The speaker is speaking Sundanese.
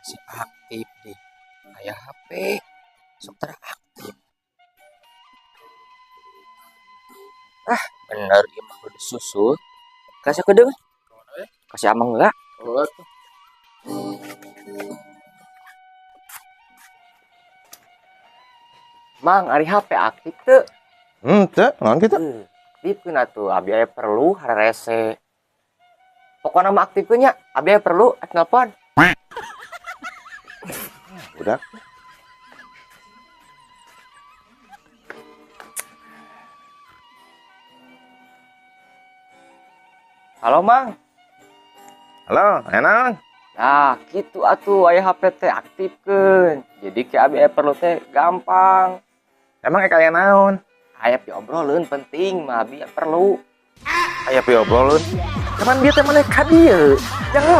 Si aktif deh. Aya HP. Sok aktif. Ah, bener ieu mah kudu susul. Kasih aku deung. Kasih amang heula. Oh, tuh. Mang, ari HP aktif teu? Teu, naon kitu? Aktifkeun atuh, abi aya perlu hararese. Pokokna mah aktifkeun nya, abi aya perlu ek nelpon. Budak. Halo, Mang. Halo, enak. Nah, gitu atuh aya HP teh aktifkeun. Jadi ke abi aya perlu teh gampang. Emang aya naon? Aya piobroleun penting mah abi perlu. Aya piobroleun. Cuman dia teh maneh ka dieu. Jangan.